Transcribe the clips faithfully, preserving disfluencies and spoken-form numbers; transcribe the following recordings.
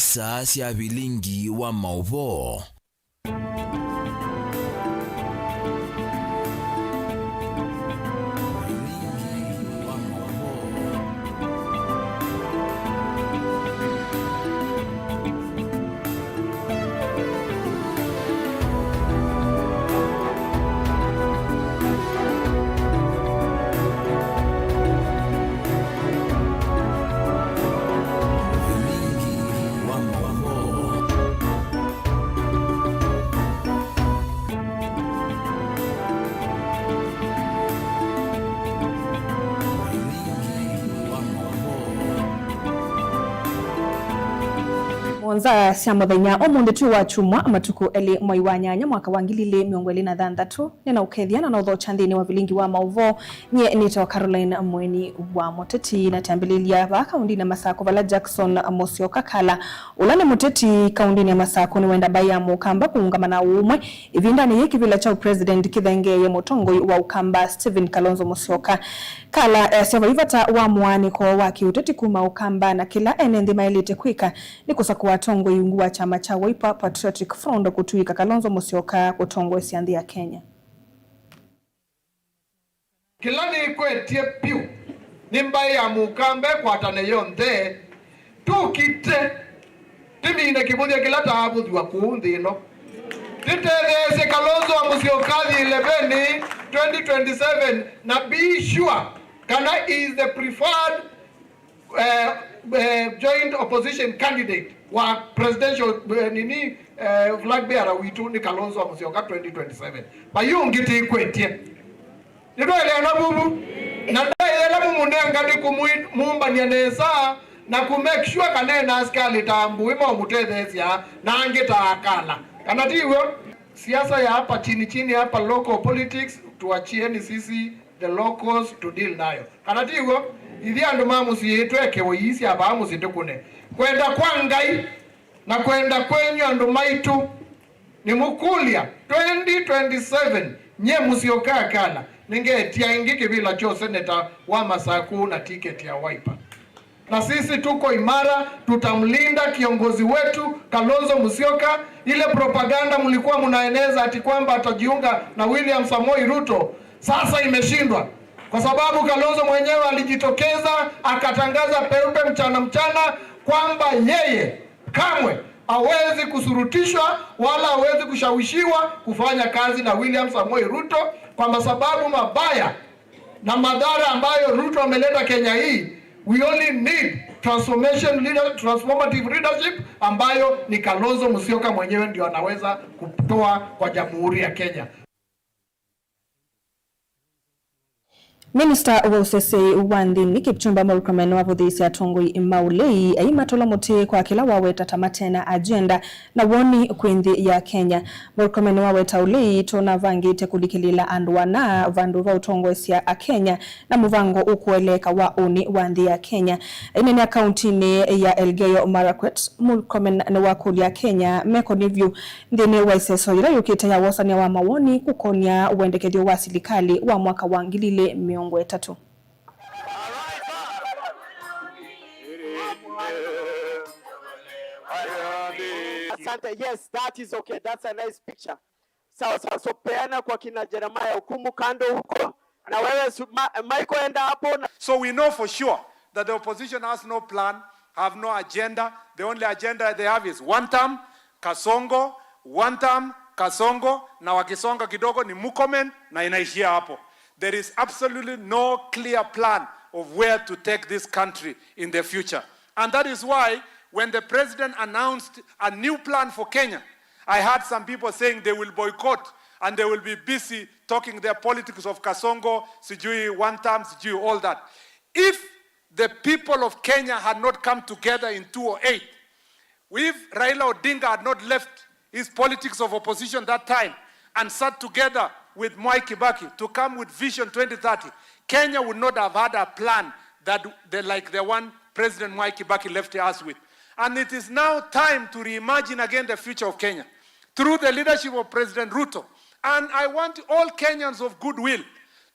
Saa sya vilingi wa maũvoo. Mũonza sya mũthenya ũmũnthĩ twĩ wa kyumwa, matukũ elĩ mwai wa nyanya mwaka wa ngili ilĩ mĩongo ĩlĩ na thanthatũ. Nĩnaũkethya na naũthokya nthĩnĩ wa vilingi wa maũvoo. Nyie nĩtawa Caroline Mweni wa Mũteti, na twambĩlĩlya vaa kaũndĩnĩ ya Masakũ, vala Jackson Mũsyoka Kala, ũla nĩ mũteti kaũndĩnĩ ya Masakũ, nĩwenda mbaĩ ya Mũkamba kũũngama na ũũmwe ĩvindanĩ yĩĩ kĩvĩla kya ũpresident kĩthengeeye mũtongoi wa Ũkamba Stephen Kalonzo Musyoka. Kala easya vai vata wa mũaanĩko wa kĩũteti kuma Ũkamba na kĩla ene nthĩ maĩlĩte kwĩka nĩ kũsakũa atongoi ungu wa kyama kya Wiper Patriotic Front kũtw'ĩĩka Kalonzo Musyoka kũtongoesya nthĩ ya Kenya. Kĩla nĩkwetye vyũ nĩ mbaĩ ya Mũkamba ĩkwatane yonthe, tũkite, tĩmine kĩvũthya kĩla taavũthw'a kũũ nthĩ ĩno, tĩtetheesye Kalonzo wa Musyoka athi eleven twenty twenty-seven, na be sure kana he is the preferred eh, eh, joint opposition candidate wa presidential, eh, nini, eh, flag bearer witũ nĩ Kalonzo wa Musyoka twenty twenty-seven. Vai ũngĩ tĩkwetye. Nĩtwaeleana vuvu? Na ndaĩela mũmũnenga nĩ kũmũmbany'a nesa na kũ make sure kana ena asikalĩ ta mbũĩ maũmũtetheesya na angĩ ta akala. Kana ti w'o? Siasa ya hapa chini chini hapa, local politics, tuachieni sisi the locals to deal nayo. Kana ti w'o? Ithyĩ andũ ma mũsyĩ tweke ũiisya vaa mũsyĩ tũkũne. Kwenda kwa Ngai na kwenda kwenyu andũ maitũ, nĩmũkũlya twenty twenty-seven, nyie Musyoka Kala, nĩngetia ĩngĩ kĩvĩla kya ũseneta wa Masakũ na tiketi ya Wiper. Na sisi tuko imara, tutamlinda kiongozi wetu Kalonzo Musyoka. Ile propaganda mlikuwa mnaeneza ati kwamba atajiunga na William Samoei Ruto, sasa imeshindwa, kwa sababu Kalonzo mwenyewe alijitokeza akatangaza peupe mchana mchana kwamba yeye kamwe hawezi kusurutishwa wala hawezi kushawishiwa kufanya kazi na William Samoei Ruto kwa sababu mabaya na madhara ambayo Ruto ameleta Kenya hii. We only need transformation leader, transformative leadership ambayo ni Kalonzo Musyoka mwenyewe ndio anaweza kutoa kwa Jamhuri ya Kenya. Minista wa ũseseĩ wa nthĩnĩ Kipchumba Murkomen nĩwavũthĩĩsye atongoi ma ũlei aimatũla mũtĩ kwa kĩla waweta ta mate na agenda na woni kwĩ nthĩ ya Kenya. Murkomen nĩwaweta ũlei tũnavangĩte kũlikĩlĩĩla andũ ana vandũ va ũtongoesya Akenya na mũvango ũkũeleeka wa ũnĩ wa nthĩ ya Kenya. Aineenea kauntinĩ ya Elgeyo Marakwet, Murkomen nĩwakũlya Akenya mekũne vyũ nthĩnĩ wa ĩseso yĩla yũkĩte ya wosany'a wa mawoni kũkony'a wendekethyo wa silikalĩ wa mwaka wa ngili ilĩ mĩongo ĩtatũ. Asante. Yes, that is okay. That's a nice picture. Sawa sawa. So peana kwa kina Jeremiah Okumu kando huko. Na wewe su-, Ma-, Michael, enda hapo na So we know for sure that the opposition has no plan, have no agenda. The only agenda they have is one term, Kasongo, one term, Kasongo, na wakisonga kidogo ni Murkomen, na inaishia hapo. There is absolutely no clear plan of where to take this country in the future. And that is why when the president announced a new plan for Kenya, I heard some people saying they will boycott and they will be busy talking their politics of Kasongo, sijui one term, sijui all that. If the people of Kenya had not come together in two oh eight, if Raila Odinga had not left his politics of opposition that time and sat together with Mwai Kibaki to come with Vision twenty thirty, Kenya would not have had a plan that the, like the one President Mwai Kibaki left us with. And it is now time to reimagine again the future of Kenya through the leadership of President Ruto. And I want all Kenyans of goodwill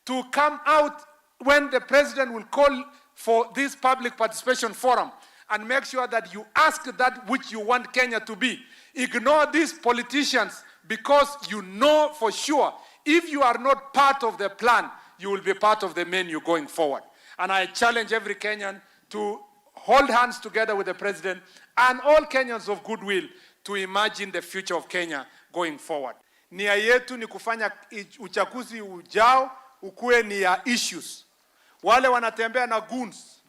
to come out when the president will call for this public participation forum And make sure that you ask that which you want Kenya to be. Ignore these politicians, because you know for sure if you are not part of the plan, you will be part of the menu going forward. And I challenge every Kenyan to hold hands together with the president and all Kenyans of goodwill to imagine the future of Kenya going forward. Nia yetu ni kufanya uchaguzi ujao ukuwe ni ya issues. Wale wanatembea na goons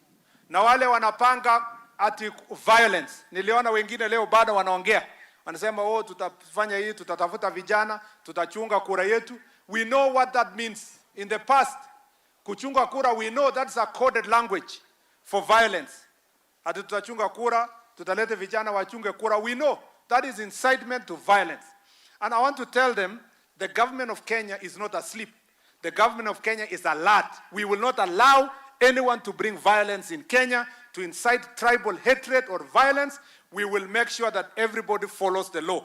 na wale wanapanga ati violence, niliona wengine leo bado wanaongea, wanasema, "Oh, tutafanya hii, tutatafuta vijana, tutachunga kura yetu." We know what that means. In the past, kuchunga kura, we know that's a coded language for violence. Ati tutachunga kura, tutalete vijana wachunge kura. We know that is incitement to violence. And I want to tell them, the government of Kenya is not asleep. The government of Kenya is alert. We will not allow anyone to bring violence in Kenya, to incite tribal hatred or violence. We will make sure that everybody follows the law.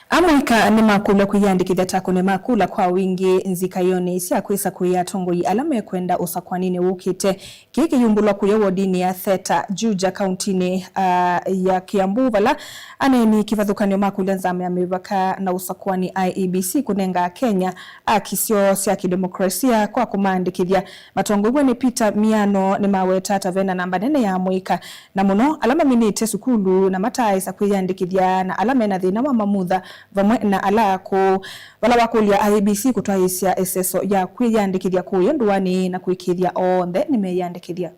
Amũika nĩmakũlw'a kwĩyĩandĩkĩthya ta kũnĩma kula kwa wingĩ nzikayonĩ sya kwĩsa kũĩ atongoi ala mekwenda ũsakwaninĩ wũkĩte. Kĩĩ kĩyumbũlwa kũya wodinĩ ya Theta, Juja, kauntinĩ, ah, ya Kiambu, vala aneeni kĩvathũkany'o makũlya nzama ya mĩvaka na ũsakwani, I E B C, kũnenga Akenya haki syoo sya kĩdemokrasia kwa kũmaandĩkĩthya. Matongoew'e nĩ Peter Miano nĩmaweta ta vena namba nene ya amũika, na mũno ala maminĩte sukulu na mataaĩsa kwĩyandĩkĩthya na ala mena thĩna wa mamutha, vamwe na ala akũũ. Vala wakũlya I E B C kũtwaĩĩsya ĩseso ya kwĩyandĩkĩthya kũya ndũanĩ na kũĩkĩĩthya onthe nĩmeyandĩkĩthya.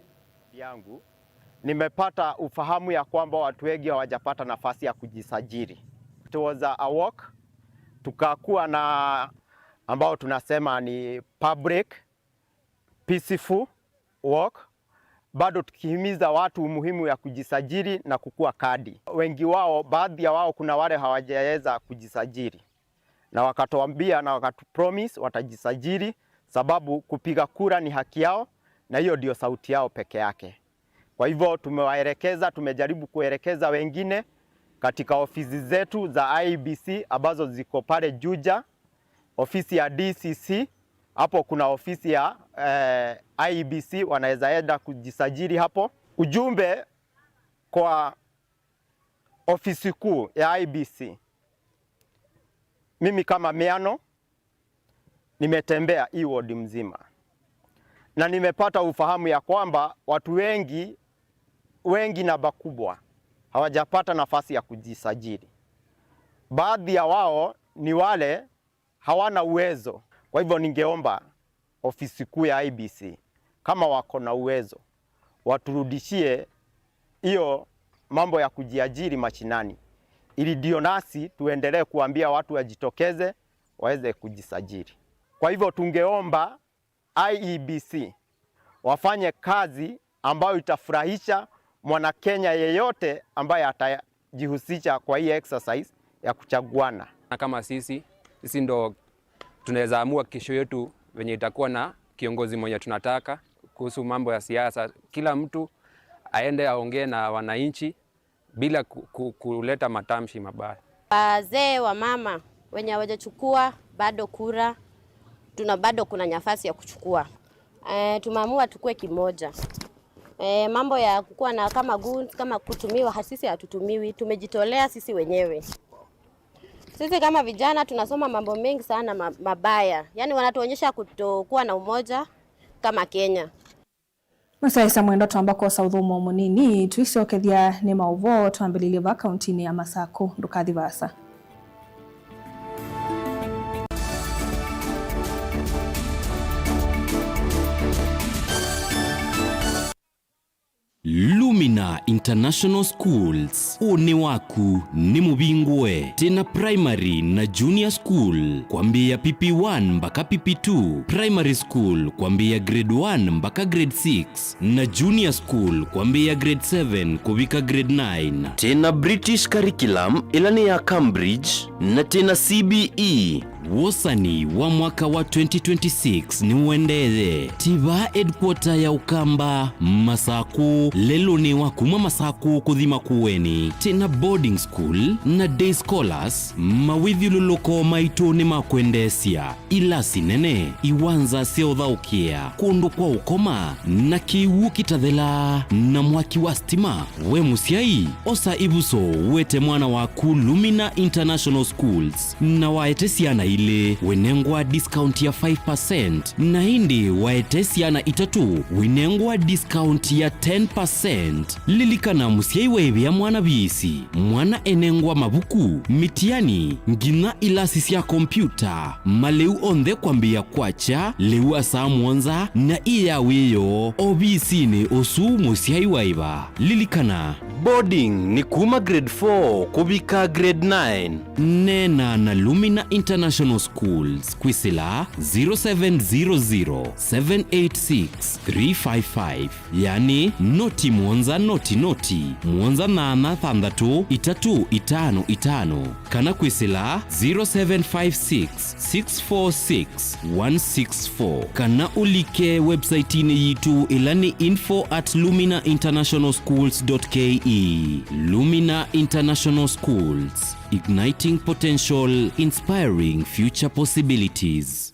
Yangu, nimepata ufahamu ya kwamba watu wengi hawajapata nafasi ya kujisajili. It was a, a walk, tukakuwa na ambao tunasema ni public peaceful walk, bado tukihimiza watu umuhimu ya kujisajili na kukua kadi. Wengi wao, baadhi ya wao, kuna wale hawajaweza kujisajili, na wakatuambia na wakatupromise watajisajili, sababu kupiga kura ni haki yao, na hiyo ndio sauti yao peke yake. Kwa hivyo tumewaelekeza, tumejaribu kuelekeza wengine katika ofisi zetu za I E B C ambazo ziko pale Juja, ofisi ya D C C, hapo kuna ofisi ya, eh, I E B C, wanaweza enda kujisajili hapo. Ujumbe kwa ofisi kuu ya I E B C. Mimi kama Miano, nimetembea hii ward mzima na nimepata ufahamu ya kwamba watu wengi, wengi namba kubwa hawajapata nafasi ya kujisajili. Baadhi ya wao ni wale hawana uwezo. Kwa hivyo ningeomba ofisi kuu ya I E B C, kama wako na uwezo, waturudishie hiyo mambo ya kujiajiri mashinani, ili ndio nasi tuendelee kuambia watu wajitokeze waweze kujisajili. Kwa hivyo tungeomba I E B C wafanye kazi ambayo itafurahisha mwana Kenya yeyote ambaye atajihusisha kwa hii exercise ya kuchaguana. Na kama sisi, sisi ndo tunaweza amua kesho yetu venye itakuwa na kiongozi mwenye tunataka kuhusu mambo ya siasa. Kila mtu aende aongee na wananchi bila ku-, ku-, kuleta matamshi mabaya. Wazee, wa mama wenye hawajachukua bado kura, tuna, bado kuna nafasi ya kuchukua. Eh, tumeamua tukue kimoja. Eh, mambo ya kukuwa na kama goons, kama kutumiwa, ha-, sisi hatutumiwi, tumejitolea sisi wenyewe. Sisi kama vijana tunasoma mambo mengi sana ma-, mabaya. Yaani wanatuonyesha kutokuwa na umoja kama Kenya. Mũsyaĩĩsya mwendwa, twamba kwosa ũthũmũo mũnini, twĩsyokethya nĩ maũvoo twambĩlĩlye va kauntinĩ ya Masakũ. Ndũkathi vaasa. Lumina International Schools, ũnĩ waku nĩ mũvingũe. Twĩ na primary na junior school kwambĩĩa P P one mpaka P P two, primary school kwambĩĩa grade one mpaka grade six, na junior school kwambĩĩa grade seven kũvika grade nine. Twĩ na British curriculum ĩla nĩ ya Cambridge, na twĩ na C B E. Wosani wa mwaka wa twenty twenty-six nĩũendee. Twĩ vaa headquarter ya Ũkamba, Masakũ, lelũnĩ wa kuma Masakũ. Sakũ kũthi Makueni. Twĩ na boarding school na day scholars. Mawĩthyũlũlũko maitũ nĩ ma kwendeesya. Ilasi nene, iwanza sya ũthaũkĩa, kũndũ kwa ũkoma, na kĩw'ũ kĩtathelaa, na mwaki wa stima. We mũsyai, osa ĩvuso, wete mwana waku Lumina International Schools, na waete syana ilĩ, wĩnengwa discount ya five percent, na ĩndĩ waete syana itatũ, wĩnengwa discount ya ten percent. Lilikana, mũsyai waĩvĩa mwana viisi, mwana enengwa mavuku, mĩtiani, nginya ilasi sya kompyuta. Malĩu onthe kwambĩĩa kwakya lĩu wa saa mũonza na ĩ ya wĩoo ovisinĩ ũsu mũsyai waĩva. Lilikana, boarding nĩ kuma grade four kũvika grade nine. Neena na Lumina International Schools kwĩsĩla zero seven zero zero, seven eight six, three five five. Yani, noti mũonza noti noti, mũonza nana thanthatũ itatũ itano itano, kana kwĩsĩla zero seven five six, six four six, one six four, kana ũlike website-inĩ yitũ ĩla nĩ info at lumina international schools dot K E. Lumina International Schools, igniting potential, inspiring future possibilities.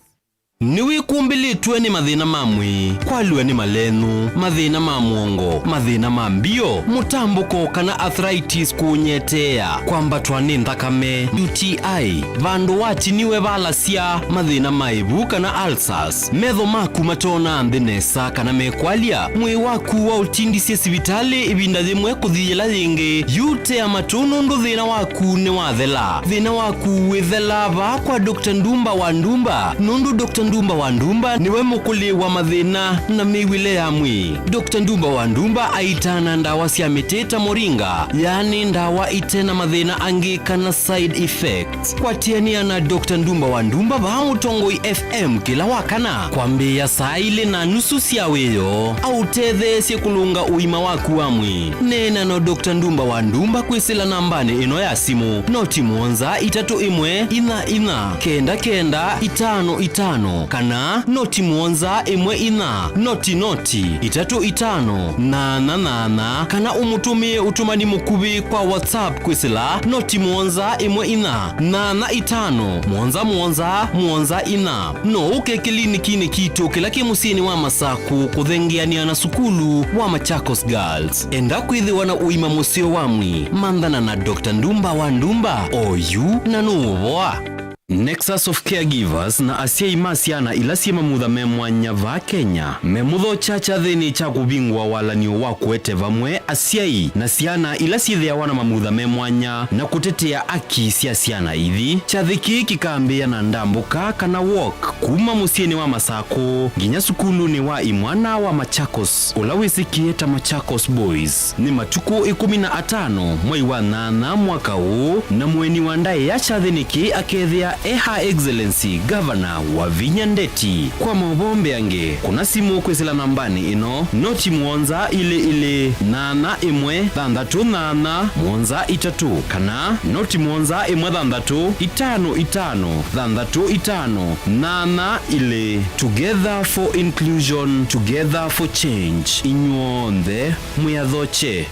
Nĩwĩkumbĩlĩtwe nĩ mathĩna ma mwĩĩ, kwalw'a nĩ malenũ, mathĩna ma mũongo, mathĩna ma mbio, mũtambũko kana arthritis kũũnyeteea, kwambatwa nĩ nthakame, U T I, vandũ watiniwe valasya, mathĩna ma ĩvu kana ulcers, metho maku matoonaa nthĩ nesa kana mekwalya, mwĩĩ waku waũtindisye sivitalĩ ĩvinda yĩmwe kũthi yĩla yĩngĩ, yu tea matũ nũndũ thĩna waku nĩwathela. Thĩna waku wĩthelaa vaa kwa Doctor Ndumba wa Ndumba, nũndũ Doctor Ndumba wa Ndumba nĩwe mũkũlĩ wa mathĩna na mĩw'ĩle ya mwĩĩ. Doctor Ndumba wa Ndumba aitaana ndawa sya mĩtĩ ta moringa, yaani ndawa ite na mathĩna angĩ kana side effects. Kwatĩanĩa na Doctor Ndumba wa Ndumba vaa Mũtongoi F M kĩla wa kana kwambĩĩa saa ilĩ na nusu sya wĩoo, aũtetheesye kũlũnga ũima waku wa mwĩĩ. Neena na Doctor Ndumba wa Ndumba kwĩsĩla nambanĩ ĩno ya simũ, noti mũonza itatũ ĩmwe inya inya kenda kenda itano itano, kana noti mũonza ĩmwe inya noti noti itatũ itano nana nana, kana ũmũtũmĩe ũtũmani mũkuvĩ kwa WhatsApp kwĩsĩla noti mũonza ĩmwe inya nana itano mũonza mũonza mũonza inya. No ũke kĩlinikinĩ kitũ kĩla kĩ mũsyĩnĩ wa Masakũ kũthengeanĩa na sukulu wa Machakos Girls. Enda kwĩthĩwa na ũima mũseo wa mwĩĩ, manthana na Doctor Ndumba wa Ndumba oyu na nũũvoa. Nexus of Caregivers na asyai ma syana ila syĩ mamutha me mwanya vaa Kenya memũthokya kyathĩnĩ kya kũvingũa walan'yo wa kũete vamwe asyai na syana ila syĩthĩawa na mamutha me mwanya na kũtetea aki sya syana ithi. Kyathĩ kĩĩ kĩkambĩĩa na ndambũka kana walk kuma mũsyĩnĩ wa Masakũ nginya sukulunĩ wa imwana wa Machakos, ũla wĩsĩkĩe ta Machakos Boys. Nĩ matukũ ĩkũmi na atano mwai wa nyanya mwaka ũũ, na mũeni wa ndaĩa kyathĩnĩ kĩĩ akethĩa e Her Excellency Governor Wavinya Ndeti. Kwa maũvoo mbeange, kũna simũ kwĩsĩla nambanĩ ĩno, noti mũonza ilĩ ilĩ, nyanya ĩmwe thanthatũ nyanya mũonza itatũ, kana noti mũonza ĩmwe thanthatũ itano itano thanthatũ itano nyanya ilĩ. Together for inclusion, together for change. Inyw'onthe mwĩathokye.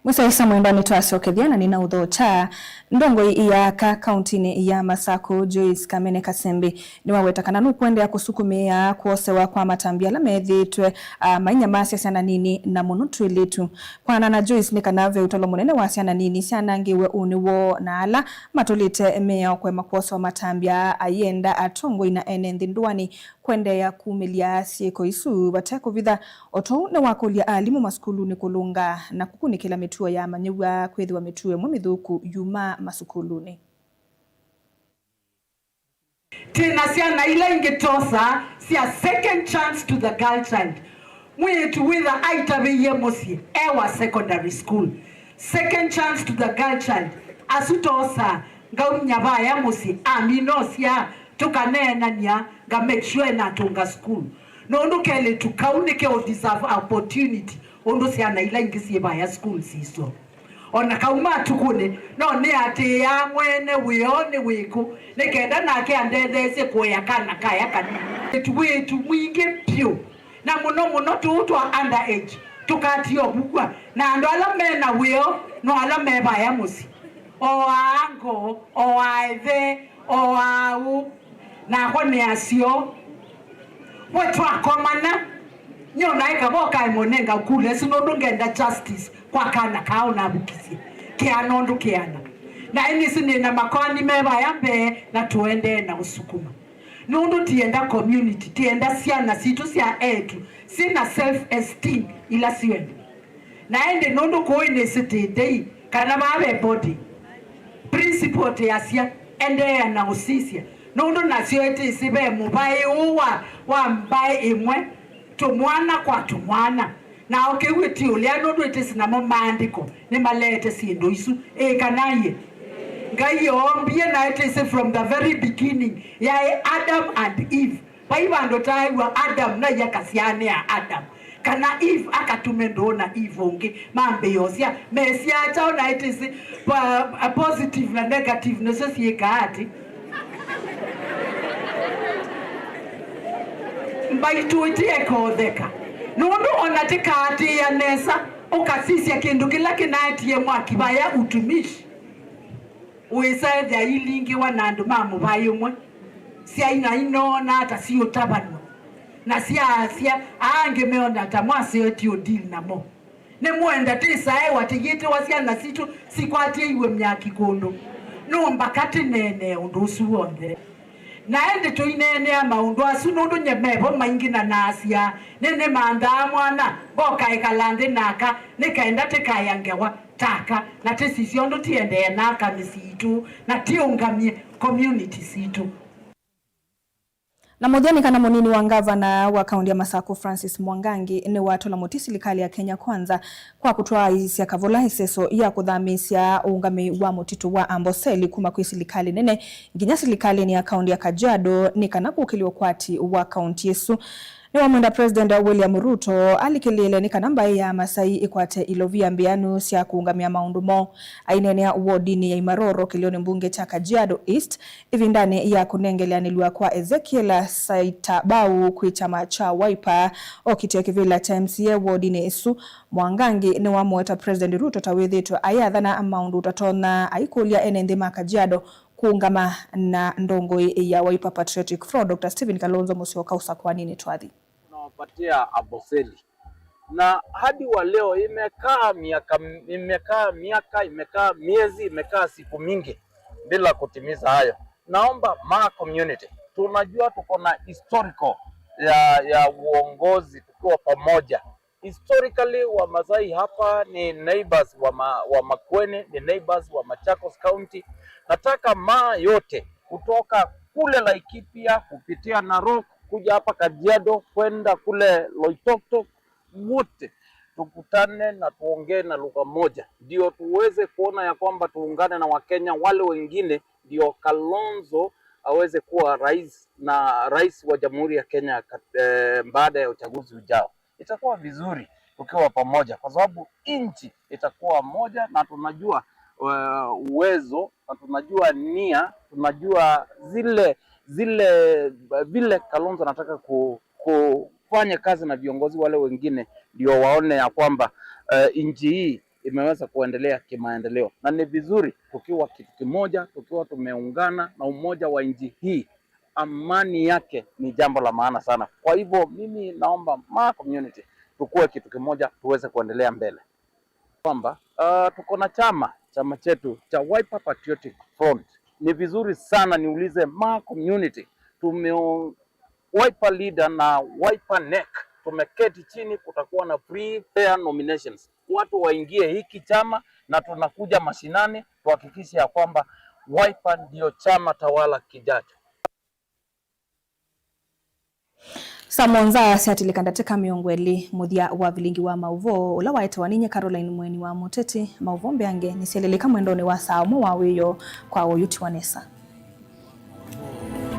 Mũsyaĩĩsya mwendwa, nĩtwasyokethya na nĩnaũthokya. Ndongoi ya aka kauntinĩ ya Masakũ, Joyce Kamene Kasembe, nĩwaweta kana nũkũendeea kũsukumĩa kwosewa kwa matambya ala methĩĩtwe, ah, mainyamasya syana nini, na mũno twĩlĩtu. Kwanana na Joyce, nĩ kana ve ũtalo mũnene wa syana nini syanangĩwe ũnĩ woo, na ala matũlĩte meaũkwe makwosewa matambya aa, ayenda atongoi na ene nthĩ ndũanĩ kũendeea kumĩlya syĩko isu vate kũvitha. O tũu nĩwakũlya alimũ masukulunĩ kũlũnga na kũkunĩkĩla mĩtuo ya manyĩw'a kwĩthĩwa mĩtuo ĩmwe mĩthũku yuma masukulunĩ. Twĩ na syana ila ingĩ twosaa sya Second Chance to the Girl Child. Mwĩĩtu wĩtha aitavĩie mũsyĩ e wa secondary school. Second Chance to the Girl Child, asu twosaa, ngaumya vaya mũsyĩ, amina ũsyaa, tũkaneenany'a, nga make sure enatũnga sukulu. Nũndũ kelĩtu kau nĩke ũ deserve opportunity ũndũ syana ila ingĩ syĩ vaya school sisyo. O na kau matukũnĩ, no nĩatĩĩaa mwene wĩoo nĩ wĩkũ, nĩ kenda nake andetheesye kũea kana kaya kanini. Wĩtu, wĩtu mwingĩ vyũ, na mũno mũno tũũ twa underage, tũkatia ũvukwa, na andũ ala me na wĩoo no ala me vaya mũsyĩ. O aa ngoo, o aa ĩthe, o aa ũ, nakwa nĩ asyo. We twakomana, nyonae kavoka ĩmonenga kule ĩsu nũndũ ngenda justice kwa kana kaa ũnavukisye. Kĩana ũndũ kĩana. Na ĩnĩsĩ nĩ na makoani me vaya mbee na tũendee na ũsukuma. Nũndũ tienda community, tienda syana sitũ sya eĩtu syĩ na self esteem ila syenda. Na ĩndĩ nũndũ kũũ ĩnĩsĩ tĩtei kana vaa ve body, principal tĩasya endeea na ũsisya, nũndũ nasyo ĩtĩsĩ ve mũvaĩ ũũ wa, wa mbaĩ ĩmwe, tũmwana kwa tũmwana. Na ũkĩw'ĩ ti ũlea, nũndũ ĩtĩsĩ namo maandĩko nĩmaleete syĩndũ isu. Ĩĩ kana iĩ? Ngai oombie na ĩtĩsĩ from the very beginning, yaĩ Adam and Eve. Vai vandũ taaĩw'a Adam na akasyaanĩa Adam, kana Eve akatume ndũũ na Eve ũngĩ mambĩĩe ũsya. Mesyaa kyaũ na ĩtĩsĩ pa, a positive na negative nĩsyo syĩkaa ati? Mbaitũ ĩtĩekootheka, nũndũ ona tĩkaatĩĩa nesa, ũkasisya kĩndũ kĩla kĩnaetie mwaki vaya utumishi. Ũĩsa ethĩa ilingĩwa na andũ ma mũvaĩ ũmwe, syaina inoona ata siũtavanw'a, na syaasya, aa angĩ meona ta mwaseo ti ũdili namo. Nĩmwenda tĩsaewa tĩyĩtĩwa syana sitũ sikwatĩiwe myaki kũndũ. No mbaka tĩneenee ũndũ ũsu w'onthe. Na ĩndĩ tũineenea maũndũ asu nũndũ nye mevo maingĩ na naasya, nĩnĩmanthaa mwana, ngoka ĩkala nthĩ naka, nĩ kenda tĩkaea ngewa taka, na tĩsisya ũndũ tiendee na aka mĩsyĩ itũ, na tiũngamye community sitũ. Na mũthya nĩ kana mũnini wa ngavana wa kaunti ya Masaku Francis Mwangangi nĩwatũla mũtĩ silikalĩ ya Kenya Kwanza kwa kũtwaaisya kavola ĩseso ya kũthamĩĩsya ũũngamĩi wa mũtitũ wa Amboseli kuma kwĩ silikalĩ nene nginya silikalĩnĩ ya kaunti ya Kajiado nĩ kana kũkĩlye ũkwati wa kaunti ĩsu. Nĩwamwenda President William Ruto alikĩlĩĩle nĩ kana mbaĩ ya Masai ĩkwate ilovia mbĩanu sya kũũngamĩa maũndũ moo. Aineenea wodinĩ ya Imaroro kĩlĩonĩ mbunge kya Kajiado East ĩvindanĩ ya kũnengeleanĩlw'a kwa Ezekiel Saitabau kwĩ kyama kya Wiper okitĩe kĩvĩla kya M C A wodinĩ ĩsu, Mwangangi nĩwamũweta President Ruto ta wĩthĩĩtwe ayĩathana maũndũ ũtatonya, aikũlya ene nthĩ ma Kajiado kũũngama na ndongoi ya Wiper Patriotic Front, Doctor Stephen Kalonzo Musyoka ũsakũaninĩ twathi. Tunawapatia Amboseli. Na hadi wa leo imekaa miaka, imekaa miaka, imekaa miezi, imekaa siku mingi bila kutimiza hayo. Naomba Maa community, tunajua tuko na historical ya, ya uongozi tukiwa pamoja. Historically, Wamasai hapa ni neighbors wa ma-, wa Makueni, ni neighbors wa Machakos County. Nataka Maa yote kutoka kule Laikipia, kupitia Narok, kuja hapa Kajiado, kwenda kule Loitoktok, wote tukutane na tuongee na lugha moja, ndio tuweze kuona ya kwamba tuungane na Wakenya wale wengine, ndio Kalonzo aweze kuwa rais na rais wa Jamhuri ya Kenya kat-, eh, baada ya uchaguzi ujao. Itakuwa vizuri tukiwa pamoja, kwa sababu nchi itakuwa moja, na tunajua, eh, uwezo, na tunajua nia, tunajua zile, zile, vile Kalonzo anataka ku-, kufanya kazi na viongozi wale wengine, ndio waone ya kwamba, eh, nchi hii imeweza kuendelea kimaendeleo. Na ni vizuri tukiwa kitu kimoja, tukiwa tumeungana na umoja wa nchi hii, amani yake ni jambo la maana sana. Kwa hivyo mimi naomba Maa community tukue kitu kimoja, tuweze kuendelea mbele. Kwamba, uh, tuko na chama, chama chetu cha Wiper Patriotic Front. Ni vizuri sana niulize Maa community, tumeo-, Wiper leader na Wiper NEC, tumeketi chini, kutakuwa na free fair nominations. Watu waingie hiki chama na tunakuja mashinani tuhakikishe ya kwamba Wiper ndio chama tawala kijacho. Saa mũonza syatĩlĩka ndatĩka mĩongo ĩlĩ mũthya wa vilingi wa maũvoo ũla waetewa ninye Caroline Mweni wa Mũteti. Maũvoo mbeange nĩsyelelĩka mwendonĩ wa saa ũmwe wa wĩoo kwa ũyuti wa nesa.